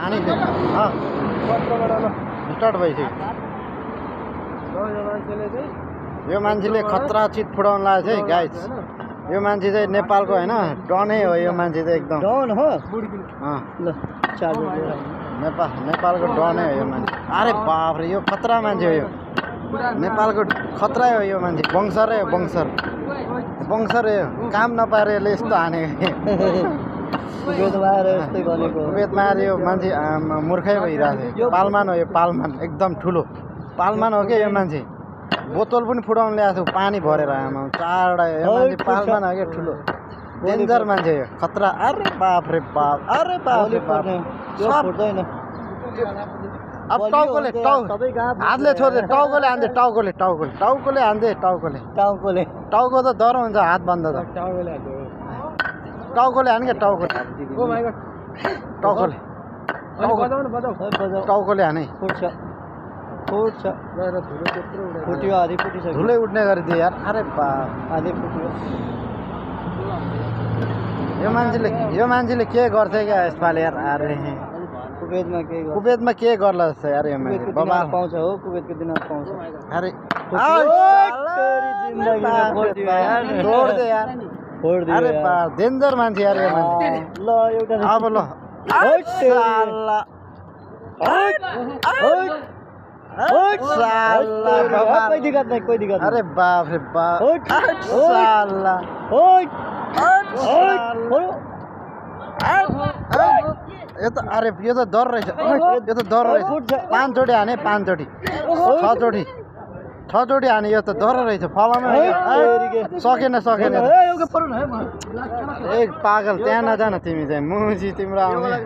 हानी स्टार्ट भइसक्यो यो मान्छेले खतरा चित फुटाउन लागेको छ है गाइस यो मान्छे चाहिँ नेपालको हैन डनै हो यो मान्छे चाहिँ एकदम डन हो ल नेपालको डनै हो यो मान्छे अरे बाप रे यो खतरा मान्छे हो यो नेपालको खतरा हो यो मान्छे बङ्सरै हो बङ्सर यो काम नपाएर यसले यस्तो हानेको कुवेतमा आएर यो मान्छे मूर्खै भइरहेको थियो पालमान हो यो पालमान एकदम ठुलो पालमान हो क्या यो मान्छे बोतल पनि फुटाउनु ल्याएको थियो पानी भरेर आमा चारवटा यो मान्छे पालमान हो क्या ठुलो डेन्जर मान्छे यो खतरा अरे बाप रे बाप अब टाउकोले हातले छोड्दे टाउकोले हान्दे टाउकोले हान्दे टाउको त डर हुन्छ हात बन्द त टाउकोले हान क्या टाउकोले हाने फुट्यो आधी फुटिसक्यो धुलै उठ्ने गरिदियो यार अरे बाप आधी फुट्यो यो मान्छेले के गर्छ क्या यसपालि यार अरे कुवेतमा के गर्ला जस्तो यार यो मान्छे बबाल पाउँछ हो कुवेतको दिन पाउँछ अरे अरे बाप डेन्जर मान्छे यार यो मान्छे ल एउटा अब ल कोही दिक्कत अरे बाप रे बाप यो त अरे यो त डर रहेछ पाँचचोटि हाने 6चोटि हाने यो त डर रहेछ फलामा सकेन एक पागल त्यहाँ नजान तिमी चाहिँ मुजी तिम्रो आउने